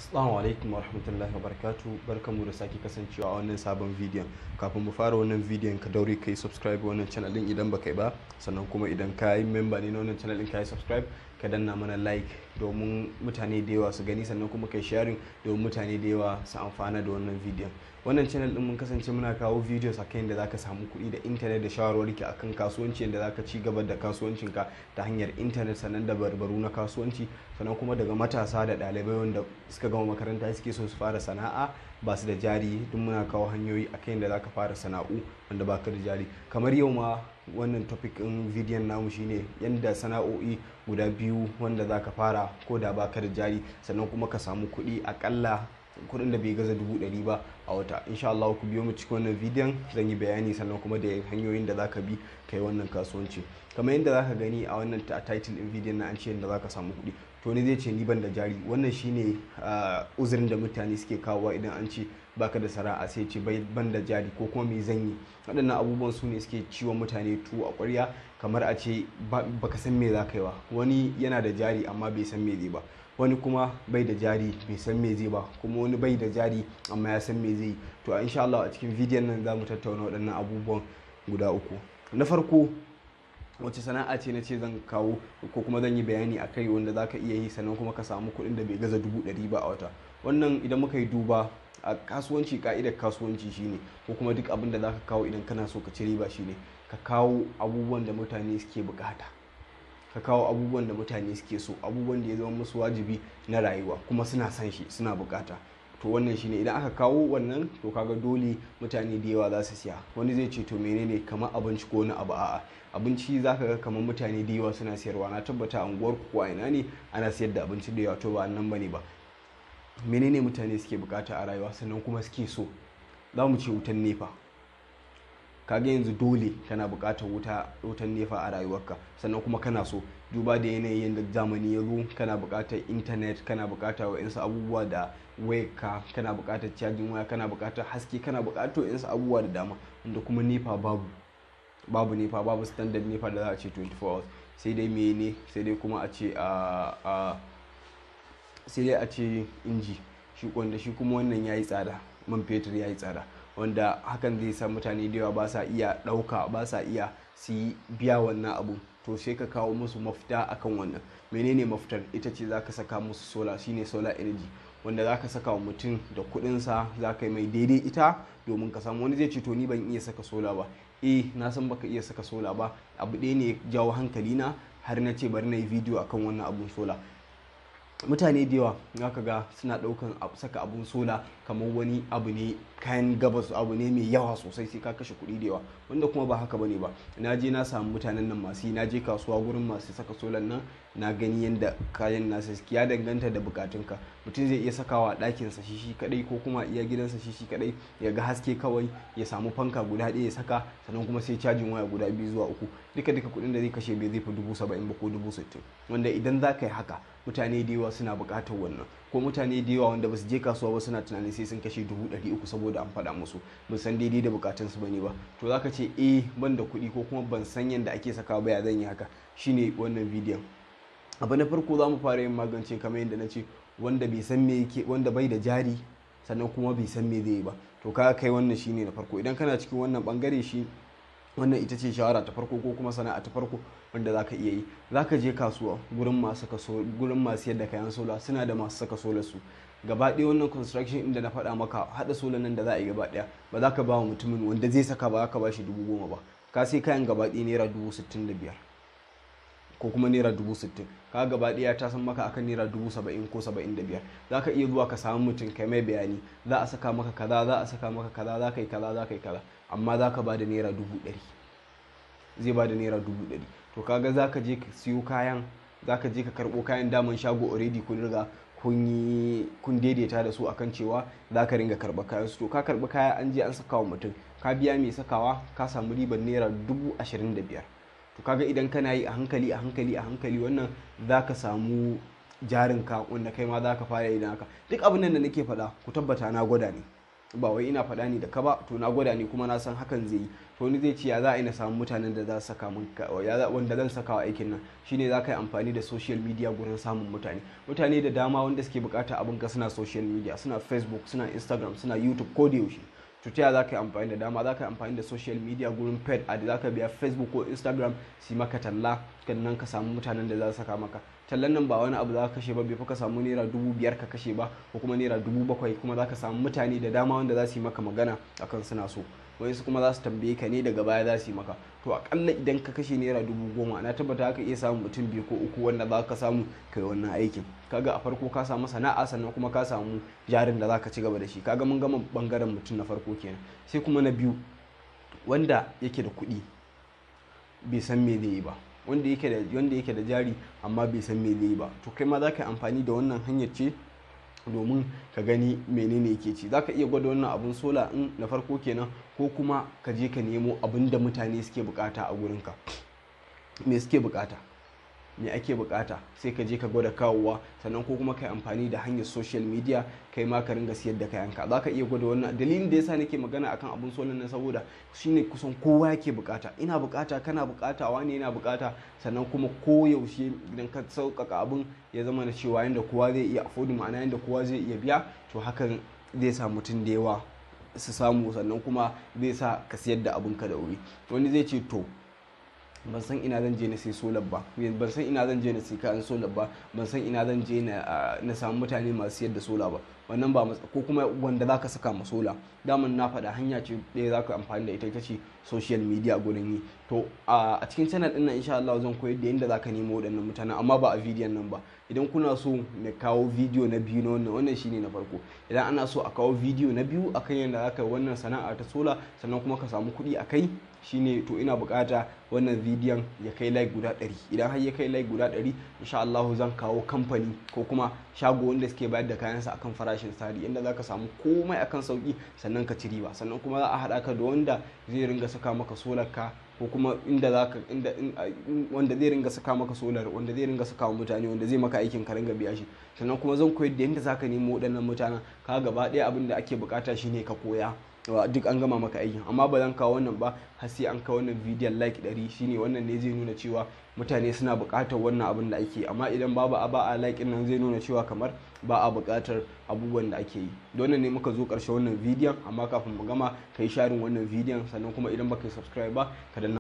Assalamu alaikum warahmatullahi wabarakatuh. Barkanmu da sake kasancewa a wannan sabon bidiyon. Kafin mu fara wannan bidiyon, ka daure ka yi subscribe wannan channel din idan baka yi ba. Sannan kuma idan ka yi member ne na wannan channel din, ka yi subscribe, ka danna mana like domin mutane da yawa su gani, sannan kuma ka yi sharing domin mutane da yawa su amfana da wannan bidiyon. Wannan channel din mun kasance muna kawo videos akan yadda zaka samu kuɗi da internet, da shawarwari akan kasuwanci, yadda zaka ci gaba da kasuwancinka ta hanyar internet, sannan da dabarbaru na kasuwanci, sannan kuma daga matasa da ɗalibai wanda suka gama makaranta suke so su fara sana'a, ba su da jari. Duk muna kawo hanyoyi akan yadda zaka fara sana'u wanda baka da jari. Kamar yau ma, wannan topic ɗin bidiyon namu shine yadda sana'o'i guda biyu wanda zaka fara ko da baka da jari, sannan kuma ka samu kuɗi, akalla kuɗin da bai gaza 100,000 ba a wata, insha Allah. Ku biyo mu cikin wannan bidiyon, zan yi bayani sannan kuma da hanyoyin da zaka bi kai wannan kasuwanci. Kamar yadda zaka gani a wannan title din bidiyon na, an ce yadda zaka samu kuɗi. To ni zai ce ni ban da jari. Wannan shine uzurin da mutane suke kawowa idan an ce baka da sana'a, sai ce ban da jari ko kuma me zan yi. Waɗannan abubuwan su ne suke ciwon mutane tuwo a ƙwarya, kamar a ce baka san me za ka yi ba. Wani yana da jari amma bai san me zai ba, wani kuma bai da jari bai san me zai ba, kuma wani bai da jari amma ya san me zai yi. To insha Allah a cikin bidiyon nan za mu tattauna waɗannan abubuwan guda uku. Na farko, wace sana'a ce na ce zan kawo ko kuma zan yi bayani a kai wanda za ka iya yi sannan kuma ka samu kuɗin da bai gaza 100,000 ba a wata? Wannan idan muka yi duba a kasuwanci, ka'idar kasuwanci shine, ko kuma duk abin da za ka kawo idan kana so ka ci riba, shine ka kawo abubuwan da mutane suke bukata, ka kawo abubuwan da mutane suke so, abubuwan da ya zama musu wajibi na rayuwa kuma suna son shi, suna bukata. To wannan shine, idan aka kawo wannan, to kaga dole mutane da yawa za su siya. Wani zai ce, to menene? Kamar abinci ko wani abu? A'a, abinci zaka ga kamar mutane da yawa suna siyarwa. Na tabbata a unguwar ku ko a ina ne ana siyar da abinci da yawa. To ba nan bane ba. Menene mutane suke bukata a rayuwa sannan kuma suke so? Za mu ce wutan NEPA. Kaga yanzu dole kana buƙatar wuta, wutan NEPA a rayuwarka, sannan kuma kana so, duba da yanayin yadda zamani ya zo, kana buƙatar intanet, kana buƙatar wa'insu abubuwa da wayarka, kana buƙatar cajin waya, kana buƙatar haske, kana buƙatar wa'insu abubuwa da dama wanda kuma NEPA babu. Babu NEPA, babu standard NEPA da za a ce 24 hours. Sai dai mene? Sai dai kuma a ce a sai dai a ce inji shi, wanda shi kuma wannan yayi tsada, man fetur yayi tsada, wanda hakan zai sa mutane da yawa ba sa iya ɗauka, ba sa iya su yi biya wannan abu. To sai ka kawo musu mafita akan wannan. Menene mafitar? Ita ce za ka saka musu solar, shine solar energy, wanda za ka saka wa mutum da kuɗinsa, za ka yi mai daidai ita domin ka samu. Wani zai ce, to ni ban iya saka solar ba. Eh, na san baka iya saka solar ba. Abu ɗaya ne ya jawo hankali na har na ce bari na yi bidiyo akan wannan abun solar. Mutane da yawa zaka ga suna ɗaukan saka abun solar kamar wani abu ne kayan gabas, abu ne mai yawa sosai, sai ka kashe kuɗi da yawa, wanda kuma ba haka bane ba. Na je na samu mutanen nan masu yi, na je kasuwa gurin masu saka solar nan, na gani yadda kayan nasa suke. Ya danganta da bukatunka. Mutum zai iya sakawa a ɗakinsa shi shi kaɗai, ko kuma iya gidansa shi shi kaɗai, ya ga haske kawai, ya samu fanka guda ɗaya ya saka, sannan kuma sai cajin waya guda biyu zuwa uku. Duka duka kuɗin da zai kashe bai zai fi 70,000 ba ko 60,000. Wanda idan za ka yi haka, mutane da yawa suna buƙatar wannan, ko mutane da yawa wanda ba su je kasuwa ba suna tunanin sai sun kashe 300,000 saboda an faɗa musu, ba san daidai da bukatunsu ba ne ba. To za ka ce, eh, ban da kuɗi ko kuma ban san yadda ake sakawa ba, ya zan yi haka? Shine wannan bidiyon. Abu na farko za mu fara yin magance, kamar yadda na ce, wanda bai san me yake, wanda bai da jari sannan kuma bai san me zai yi ba. To ka kai wannan shine na farko. Idan kana cikin wannan bangare, shi wannan ita ce shawara ta farko ko kuma sana'a ta farko wanda zaka iya yi. Zaka je kasuwa gurin masu kaso, gurin masu yadda kayan solar, suna da masu saka solar su gaba ɗaya. Wannan construction inda na faɗa maka, haɗa solar nan da za a yi gaba ɗaya, ba za ka ba wa mutumin wanda zai saka ba, za ka ba shi 10,000 ba. Ka sai kayan gaba ɗaya naira 65,000 ko kuma naira 60,000, ka gaba ɗaya ta san maka akan naira 70,000 ko 75. Za ka iya zuwa ka samu mutum, kai mai bayani, za a saka maka kaza, za a saka maka kaza, za ka yi kaza, za ka yi kaza, amma za ka ba da naira 100,000. Zai ba da naira 100,000. To kaga za ka je ka siyo kayan, za ka je ka karɓo kayan daman shago, already kun riga kun yi kun daidaita da su akan cewa za ka ringa karɓa kayan su. To ka karɓi kaya, an je an saka wa mutum, ka biya mai sakawa, ka samu ribar naira 25,000. To kaga idan kana yi a hankali, a hankali, a hankali, wannan za ka samu jarinka wanda kai ma za ka fara yi haka. Duk abin nan da nake faɗa, ku tabbata na gwada ne, ba wai ina faɗa ne da ka ba. To na gwada ne kuma na san hakan zai yi. To To wani zai ce, ya za a yi na samu mutanen da za su saka mun, wanda zan saka wa aikin nan? Shine za ka yi amfani da social media gurin samun mutane. Mutane da dama wanda suke bukata abin ka suna social media, suna Facebook, suna Instagram, suna YouTube ko da yaushe. To ta za ka yi amfani da dama? Za ka yi amfani da social media gurin paid ad. Za ka biya Facebook ko Instagram su maka talla, sannan ka samu mutanen da za su saka maka tallan nan. Ba wani abu za ka kashe ba, bai fi ka samu ₦5,000 ka kashe ba, ko kuma ₦7,000, kuma za ka samu mutane da dama wanda za su yi maka magana akan suna so. Wasu kuma za su tambaye ka ne, daga baya za su yi maka. To akalla idan ka kashe ₦10,000, na tabbata ka iya samun mutum biyu ko uku wanda za ka samu kai wannan aikin. Kaga a farko ka samu sana'a, sannan kuma ka samu jarin da za ka ci gaba da shi. Kaga mun gama bangaren mutum na farko kenan. Sai kuma na biyu, wanda yake da kuɗi bai san me zai yi ba, wanda yake da jari amma bai san me zai yi ba. To kai ma za ka yi amfani da wannan hanyar ce domin ka gani menene yake ci. Za ka iya gwada wannan abun solar in na farko kenan, ko kuma ka je ka nemo abin da mutane suke bukata a gurinka. Me suke bukata? Me ake bukata? Sai ka je ka gwada kawowa. Sannan ko kuma ka yi amfani da hanyar social media, kai ma ka ringa siyar da kayanka. Za ka iya gwada wannan. Dalilin da yasa nake magana akan abun solar nan, saboda shine kusan kowa yake bukata. Ina bukata, kana bukata, wani yana bukata. Sannan kuma ko yaushe idan ka sauƙaƙa abun, ya zama na cewa yanda kowa zai iya afford, ma'ana yanda kowa zai iya biya, to hakan zai sa mutum da yawa su samu, sannan kuma zai sa ka siyar da abunka da wuri. Wani zai ce, to ban san ina zan je na sai solar ba, ban san ina zan je na sai kayan solar ba, ban san ina zan je na samu mutane masu siyar da solar ba. Wannan ba, ko kuma wanda zaka saka ma solar. Daman na faɗa, hanya ce ɗaya zaka amfani da ita, ita ce social media gurin yi. To a cikin channel ɗin nan, insha Allah, zan koyar da yadda zaka nemo waɗannan mutanen, amma ba a bidiyon nan ba. Idan kuna so na kawo bidiyo na biyu na wannan, wannan shine na farko. Idan ana so a kawo bidiyo na biyu akan yadda zaka yi wannan sana'a ta solar, sannan kuma ka samu kuɗi a kai shine, to ina bukata wannan bidiyon ya kai like guda 100. Idan har ya kai like guda 100, insha Allah zan kawo kamfani ko kuma shago wanda suke bayar da kayansa akan farashin sari, inda zaka samu komai akan sauki, sannan ka ci riba. Sannan kuma za a haɗa ka da wanda zai ringa saka maka solar ka, ko kuma inda zaka inda wanda zai ringa saka maka solar, wanda zai ringa saka wa mutane, wanda zai maka aikin, ka ringa biya shi. Sannan kuma zan koyar da yadda zaka nemo waɗannan mutanen. Ka gaba ɗaya abin da ake bukata shine ka koya, duk an gama maka aikin. Amma ba zan kawo wannan ba har sai an kawo wannan bidiyon like 100. Shine wannan ne zai nuna cewa mutane suna buƙatar wannan abin da ake. Amma idan babu a ba a like nan, zai nuna cewa kamar ba a buƙatar abubuwan da ake yi. Don ne muka zo ƙarshen wannan bidiyon. Amma kafin mu gama, ka yi sharing wannan bidiyon, sannan kuma idan baka yi subscribe ba, ka danna.